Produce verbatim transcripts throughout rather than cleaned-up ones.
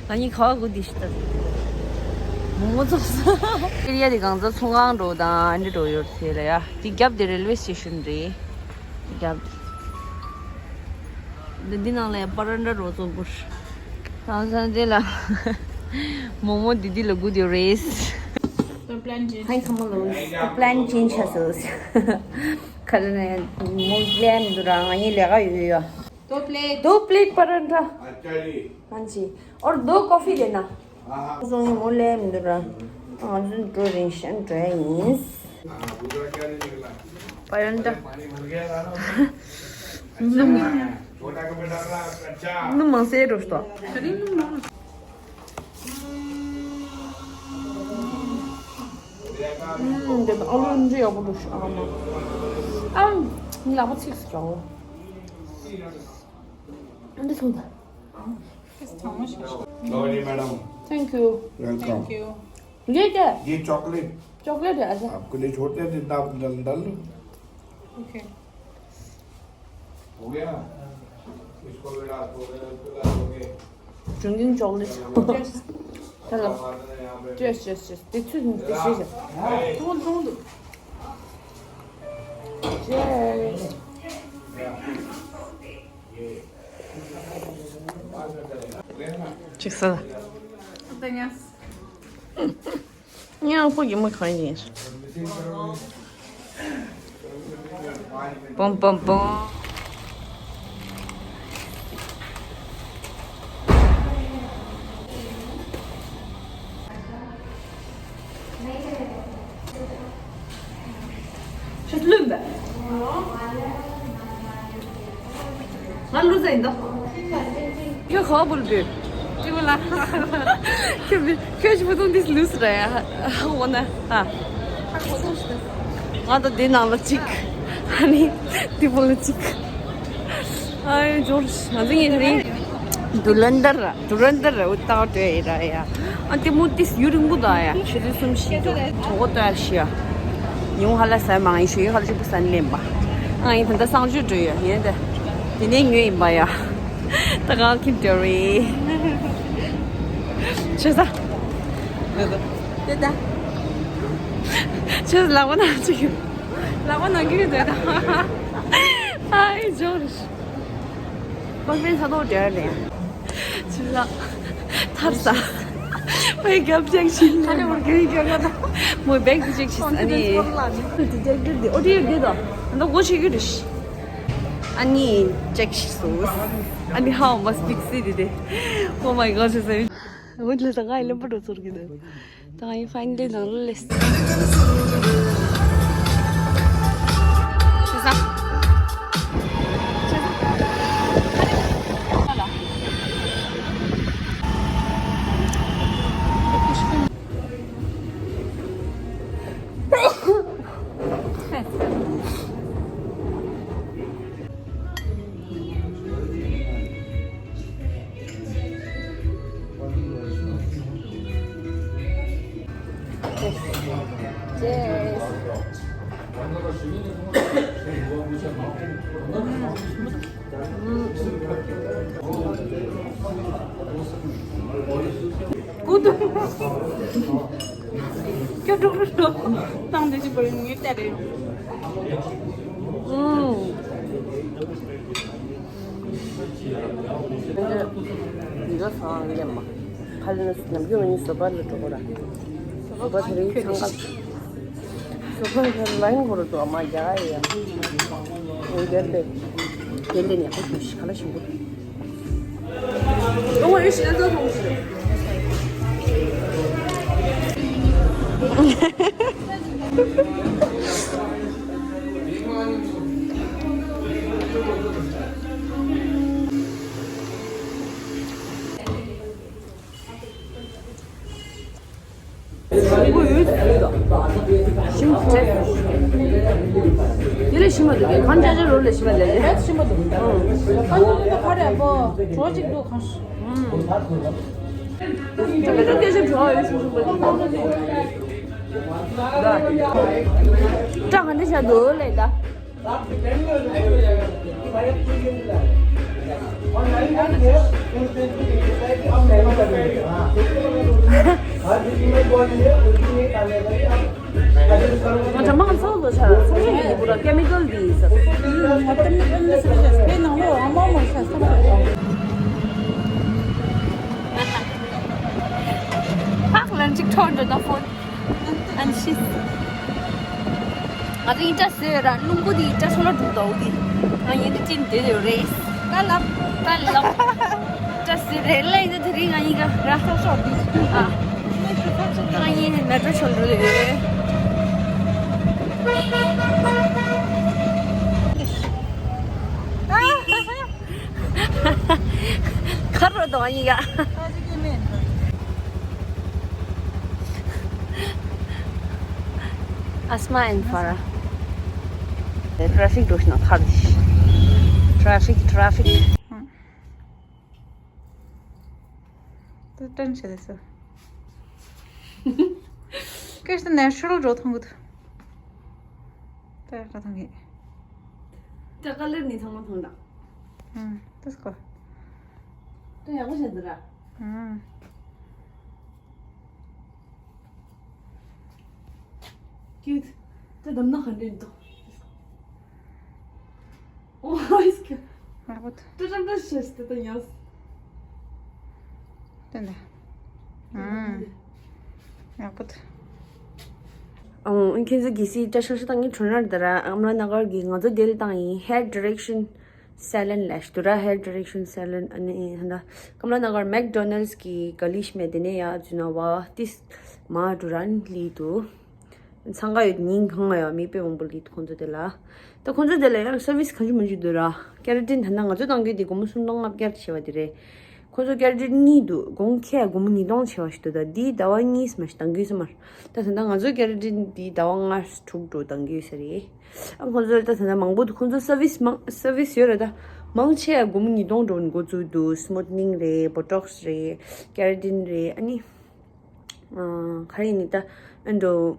ད་ནི་ཁ་བ་གོ་དེ་ཤི་ད། མོ་མོ་ཚོགས་ས། ཨེ་རི་ཡ་དེ་གང་ཚ་ཚོང་ཁང་འགྲོ་དང་ཨ་འདྲ་འགྲོ་ཡོད་ཚེ་ལ་ཡ། དེ་རྒྱབ་དེ་རེལ་ཝེ་སི་ཊེ་ཤན་རེད། རྒྱབ། འདི་འདི་ནང་ལ་ཡ་པ་རན་ཌ་རོ་ཚོ་བུར། ད་ས་འདི་ལ། མོ་མོ་དེ་དེ་ལ་གོ་དེ་རེད། ཁ་ཁ་མོ་ལོ། པི་ལན་ཅེན་ཇི་ཆ་སོ། ཁ་ལ་ནས་མོ་ལན་འདུ་ར་ང་ཡི་ལས་ཀ་ཡོད་ཡོད། दो प्लेट। दो प्लेट परांठा। हाँ जी। और दो कॉफी देना। हाँ, हाँ। ང་ཚོ་མོ་ལས་མི་འདུག་ར། ང་ཚོ་འགྲོ་རིང་ཤན་འགྲོ་ཡ་ཡིན། हाँ, दूसरा क्या नहीं निकला? परांठा। पानी भर गया था ना। हाँ, छोटा का बेटा ना, अच्छा। ནུ་མང་སེ་རོ་སྟོ། ཨུམ། འདི་ཨ་ལུ་འདི་ཡག་པོ་འདུག་ཨ་མ། ཨམ། ངའི་ལག་པ་ཚིགས་སུ་འགྲོ། འདི་སོང་ད། Sorry, madam। Thank you। Welcome। ये क्या है? ये चॉकलेट। चॉकलेट है, अच्छा। आपके लिए छोटे हैं, जितना आप डाल, डाल लो। ओके। हो गया। इसको भी डाल, हो गया, इसको डाल, हो गया। Drinking chocolate। Cheers। Hello। Cheers, cheers, cheers। དེ་ཚོས་དེ་བྱས་བྱས། ཐུང་ཐུང་འདུག Cheers། ཅིག་ས། དེ་ཉལ། ཉང་པོ་ཡིན་མ་གང་ཡིན། པོམ་པོམ་པོམ། ཤེས་ལུན་པ། ང་ལུ་ཟ་ཡིན་ད། ཁྱོད་ཁ་བ་བུལ་བུལ། ཅི་བུ་ལ། ཁྱོད་བུ་ཁྱོད་ཅི་བུ་དུང་འདིས་ལུས་ར་ཡ། འོ་ན་ཧ། ང་ད་འདི་ནང་ལ་གཅིག་ཨ་ནི་འདི་བུ་ལ་གཅིག་ཨའི་འབྱོར་ང་ཚོ་ངས་རིང་། དུ་ལན་དར་ར་དུ་ལན་དར་ར་འུ་ཏག་ཏོ་ཡི་ར་ཡ། ཨ་འདི་མུ་ཏིས་ཡུ་རིང་པོ་ད་ཡ། ཆུ་ཚོད་གསུམ་བཞི་འདུག་གྲོགས་པོ་ལྟོས་ཡ་ཤི་ཡ། ཉུང་ཧ་ལ་ཟ་མང་ཡིན་ཞུ་ཡིན་ཧ་ལ་ཞུ་པུ་སན་ལེན་པ། ཨ་ཡིན་ད་ལྟ་གསང་སྤྱོད་འགྲོ་ཡོད་ཡིན་ད། དེ་ནས་ཉོས་ཡིན་པ་ཡ། ད་གང་ཁྱིམ་འདྲ་རེད། ཆོས་ས། དེ་ད། ཆོས་ལག་པ་ན་ཅིག་ལག་པ་ན་གི་དེ་ད། ཨའི་འབྱོར། པང་པེན་ས་ཐོག་འདྲ་ནས། ཆུ་ལ། ཐར་ས། པའི་རྒྱབ་ཅེག་ཤིན་ནས་མོར་གི་རྒྱབ་ལ། མོའི་བེག་དེ་ཅེག་ཤིས་ཨ་ནི། དེ་ཅེག་དེ་དེ་ཨོ་དེ་དེ་དོ། ཨ་ནི་སྒོ་ཕྱེ་གི་རེད། ཨ་ནི་ཅེག་ཤིས་སོ། ཨ་ནི་how must big city དེ། Oh my god ཞེས་ཟེར། འོན་ཀྱང་ད་ང་ཡི་ལེན་པར་འགྲོ་ཚོར་གི་འདུག་ད་ཡིན་ཕ་ཡིན་དེ་ནང་ལ་ལས། ཤེས་ས། ཀུ་ཏུ། ཁྱོད་འགྲོ་འགྲོ་འགྲོ། བཏང་འདི་ཅི་བར་ངའི་ལྟ་རེད། ཨུམ། འདི་ག་སང་ལེན་མ། ཁ་ལེན་ནམ་རྒྱུན་ང་གཉིས་བཟོ་པ་ལ་འགྲོ་གོ་ར། བཟོ་པ་དེ་རིང་ཚང་ཀ། སོ་པ་ལ་ལན་འཁོར་དུ་མ་རྒྱག་ཡ། འདིར་དེ། དེ་ལས་ཉག་པོ་ཞིག་ག་ལ་ཞིམ་པོ། ཨོ་ཨེ་ཤི་ན་ཚ་ཐོང་ཞིག་ཞིམ་པོ་ཡོད། ཞིམ་པོ་ཆེ། དེ་ལས་ཞིམ་པ་འདུག་གས། གང་ཅག་ཅག་རོ་ལས་ཞིམ་པ་ལས་ལས། ཞིམ་པ་འདུག་ཨང་། གང་ཅག་ཅག་ཁ་རེ་པོ་གྲོ་ཅིག་འདུག་གང་། ཨང་། ཅག་ཅག་སྐད་ཆ་བྱུང་བ་ཡོད་ཞུ་ཞུ་པ། སྐྲ་ག་འདྲ་བྱ་འདུག་ལས་ད། ང་ཚོ་མང་ཚོགས་ལ་ཆ་ཚང་མ་ཡིན་པ་ར་ཀེ་མི་ཀལ་འདི་ཟེར། ང་ཏན་ཏན་ལ་སེམས་ཤ་སྤེ་ནང་ལོ་ཨ་མ་མ་ཤ་སེམས་ཤ། ཕག་ལན་ཅིག་ཐོན་འགྲོ་ན་ཕོན། ཨན་ཤིས། ང་ཚོ་ཡིན་ཏྲ་ཟེར་ར་རླུང་བུ་དེ་ཏྲ་སོ་ལ་འགྲོ་འདུག་དེ། ང་ཡིན་ཏྲ་ཅིན་དེ་དེ་རེས། ཀ་ལབ། ཀ་ལབ། ཏྲ་ཟེར་རེ་ལ་ཡིན་ཏྲ་དེ་རིང་ང་ཡིན་ག་ར་ས་ཤོག་དེ། ཨ། ང་ཡིན་མེ་ཏྲ་ཤོག་འགྲོ་དེ་ཡོད་རེད། ཁ་རོ་དང་ཡིན་ག Asma and Farah. Traffic doshna kharish. Traffic, traffic. ད་ཏན་ཆེ་དེ་སོ། ཀེས་ད་ནེ་ཅུ་རལ་འགྲོ་ཐང་གི་འདུག་ད་ཡག་ཐང་གི་ད་ཀ་ལར་ནི་ཚང་མ་ཐང་ད། ཨང་། ད་སྐོ། ད་ཡག་པོ་བྱས་འདུག་ར། ཨང་། Cute. ད་དམ་ན་ཧན་རེད་འདུག་ཨོ་ཨིས་ཀ་ང་བོད། ཏྲ་ཏྲ་ཏྲ་ཤེས་ཏེ་ད་ཡང་། ཏན་ད། ཨང་། ང་བོད། ཨང་། ཁྱེད་ཚོ་གི་སི་ཏྲ་ཤང་ཤ་ཏང་ངི་ཁྲོ་ནར་ད་ར་ཨམ་ར་ན་གར་གི་ང་ཚོ་དེལ་ཏང་ཡིན། Hair direction salon ལ་ཤི་དུ་ར། Hair direction salon ཨ་ནི་ཧན་ད་ཀམ་ལ་ན་གར་མེག་ཌོ་ནལ་སི་གི་ག་ལིཤ་མེ་དེ་ནས་ཡ་ཛུ་ན་བ་ཏིས་མ་ཌུ་རན་ལི་དུ། འཚང་ཁ་ཡོད་ཉིན་གང་ལ་ཡང་མི་དཔེ་མང་པོ་ལི་ཁོང་ཚོ་དེ་ལ། ད་ཁོང་ཚོ་དེ་ལ་ཡང་སར་བིས་གང་ཅི་མང་ཅི་འདུག་ར། ཀེ་ར་ཏིན་ད་ལྟ་ང་ཚོ་བཏང་རྒྱུ་དེ་སྒོར་མོ་སུམ་སྟོང་ལྔ་བརྒྱ་བྱས་པ་དེ་རེད། ཁོང་ཚོ་ཀེ་ར་ཏིན་གཉིས་འདུག་གོང་ཁེ་སྒོར་མོ་ཉིས་སྟོང་བྱས་པ་ཞིག་འདུག་ད་འདི་ཟླ་བ་གཉིས་མ་ཞིག་བཏང་གི་ཡོད་ས་མ་རེད། ད་ད་ལྟ་ང་ཚོ་ཀེ་ར་ཏིན་འདི་ཟླ་བ་ལྔ་དྲུག་འགྲོ་བཏང་གི་ཡོད་ས་རེད། ཨ་ཁོང་ཚོ་ད་ད་ལྟ་མང་པོ་འདུག་ཁོང་ཚོ་སར་བིས་མང་སར་བིས་ཡོད་རེད། ད་མང་ཆེ་བ་སྒོར་མོ་ཉིས་སྟོང་འགྲོ་འགོ་བཙུགས་འདུག་སི་མུ་ཐི་ནིང་རེད། བོ་ཊོག་སི་རེད། ཀེ་ར་ཏིན་རེད། ཨ་ནི། ཨ། ག་རེ་ཡིན་ནི་ད་ཨ་འགྲོ།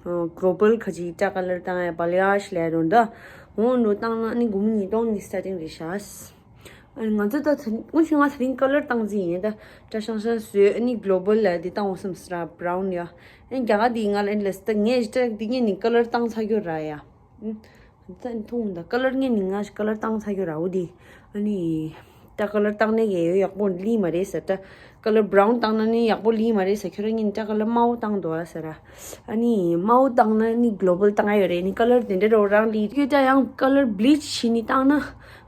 ཨ། གོ་ལོ་བལ་ཁ་ཅིག་ཏྲ་ཀ་ལར་བཏང་ཡ་བལ་ཡ་ཤི་ལ་རུང་ད། འོ་འགྲོ་བཏང་ན་ནི་སྒོར་མོ་ཉིས་སྟོང་ནི་སི་ཊར་ཊིང་རེད་ཤག་ཨ་ནི་ང་ཚོ་ད་ད་དངོས་གཞི་ང་ད་རིང་ཀ་ལར་བཏང་རྩིས་ཡིན། ད་ཏྲ་ཤང་ཤང་བཟོས། ཨ་ནི་གོ་ལོ་བལ་ལ་དེ་བཏང་འོང་བསམ་སི་ར་བྷ་རའུན་ཡ། ཨ་ནི་རྒྱ་གར་དེ་ང་ལ་ཨ་ནི་ལས་ད་ངས་ཏྲ་དེ་ངས་ནི་ཀ་ལར་བཏང་ཚར་རྒྱུ་ར་ཡ། ཨ། ད་མཐོང་ད་ཀ་ལར་ངས་ནི་ང་ཀ་ལར་བཏང་ཚར་རྒྱུ་ར། འོ་དེ་ཨ་ནི་ད་ཀ་ལར་བཏང་ནས་ཡོད་ཡག་པོ་ལི་མ་རེད་ཟེར། ད་ཀ་ལར་བྷ་རའུན་བཏང་ན་ནི་ཡག་པོ་ལི་མ་རེད་ཟེར། ཁྱོད་རང་ངས་ད་ཀ་ལར་དམར་པོ་བཏང་འདུག་ཨ་ཟེར་ར། ཨ་ནི་དམར་པོ་བཏང་ན་ནི་གོ་ལོ་བལ་བཏང་ཡ་ཡོད་རེད། ནི་ཀ་ལར་དེ་འདྲ་རོ་རང་ལི་ཡོད། ད་ཡང་ཀ་ལར་བི་ལིཆ་བྱས་ནི་བཏང་ན་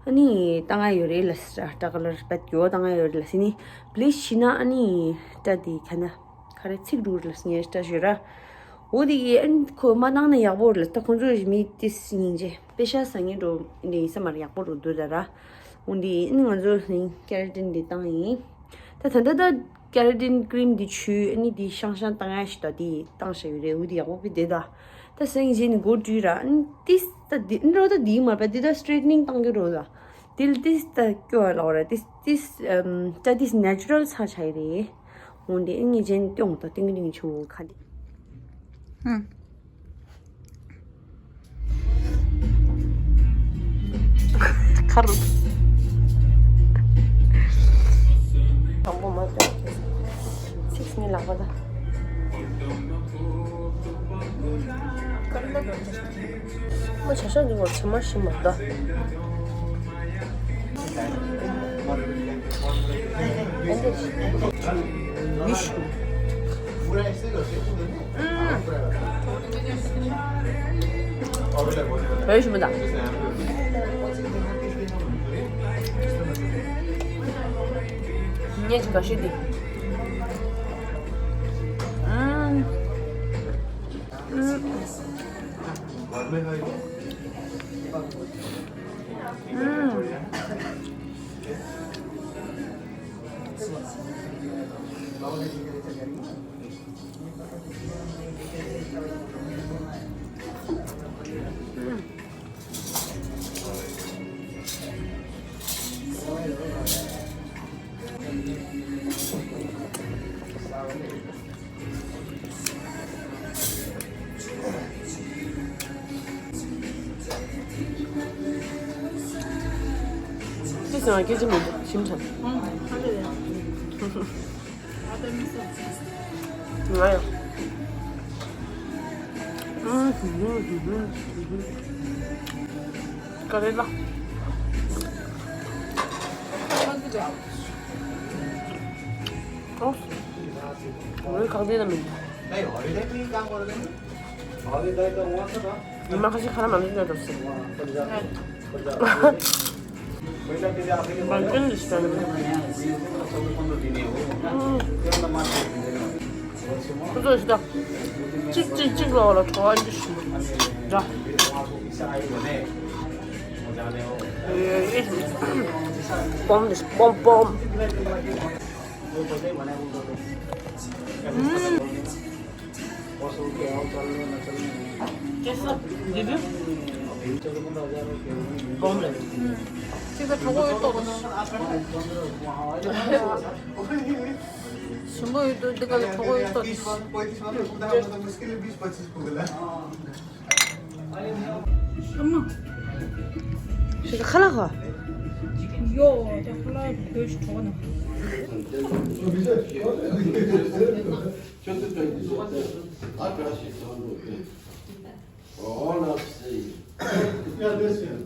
ཨ་ནི་བཏང་ཡ་ཡོད་རེད་ལ་ཟེར་ར། ད་ཀ་ལར་བེད་ཡོད་བཏང་ཡ་ཡོད་རེད་ལ་ཟེར། ནི་བི་ལིཆ་བྱས་ན་ཨ་ནི་ད་དེ་ཁ་ན། ག་རེ་ཚིག་འགྲོ་རེད་ལ་ངས་ལྟ་ཞོར་ར། འོ་དེ་གི་ཨན་ཁོ་མ་བཏང་ན་ཡག་པོ་རེད་ལ། ད་ཁོང་ཚོ་མི་ཏིས་སྙིང་རྗེ་པེ་ཤ་ཟ་ངེས་འགྲོ་འདི་ཡིན་ས་མ་རེད། ཡག་པོ་རུ་འདུག་ད་ར། འོ་དེ་ཨན་ང་ཚོ་ནི་ཀེ་ར་ཏིན་འདི་བཏང་ཡིན། ད་ད་ད་ད་ཀེ་ར་ཏིན་ཀི་རིམ་འདི་བྱུས་ཨ་ནི་འདི་ཤང་ཤང་བཏང་ཡ་ཞིག་ད་འདི་བཏང་ཤ་ཡོད་རེད། འོ་དེ་ཡག་པོ་པི་དེ་ད། ད་སེང་རྗེས་ནི་མགོ་བཀྲུས་ར་ཨན་ཏིས་ད་འདི་ཨན་རོ་ད་འདི་མ་པ་འདི་ད་སི་ཊྲེ་ཊི་ནིང་བཏང་གི་རོ་ད། འདི་ལ་ཏིས་ད་སྐྱོ་བ་ལོག་ར་ཏིས་ཏིས་ཨམ་ད་ཏིས་ནེ་ཅུ་རལ་ཚ་ཆ་ཡི་རེད། འོན་ཏེ་ཨེ་ངེས་ཅན་ཏེ་འོང་ད་ཏིང་ཏིང་ཆུ་ཁ་དེ། ཧུམ། ཁ་རུ། དང་པོ་མ་སྟེ། ཚིགས་ནི་ལག་པ་ད། མ་བྱ་ཤ་འདི་བར་ཚེ་མ་ཤི་མ་ད། བོད་ཞུ་མི་དང་། ངས་ཅི་ག་ཤོད་དེ། ཅི་ཟེར་བ་སྐད་ཆ་མི་འདུག་ཞིམ་ཆ། ཨང་། ཧ་ལས་ཡ། ང་ཡང་། ཀ་རེ་ལ། ཨོ། ང་གང་དེ་ལ་མིན། ཉི་མ་ཁ་ཤས་ཁ་ལ་མ་ལུས་ནས་འགྲོ་སྲིད། མ་ཀུན་ལ་ཞིག་ཁོ་ཚོ་ཞིག་གཅིག་གཅིག་གཅིག་ལ་བ་ལ་གྲོགས་ཨ་འདི་ཞིག་འདྲ། སྦོམ་འདི་སྦོམ་སྦོམ། སྐྱེ་ས་འདི་བུ། སྦོམ་ལ། ཅི་ཟེར་གྲོགས་པོ་ཡོད་ཏོ། ཞིམ་པོ་ཡོད་དོ་འདི་ག་ལ་གྲོགས་པོ་ཡོད་ཏོ། ཁ་ལག་ཡོ། ད་ཁ་ལག་བོད་ཀྱི་གྲོགས་ན། All of the. Yeah, this year.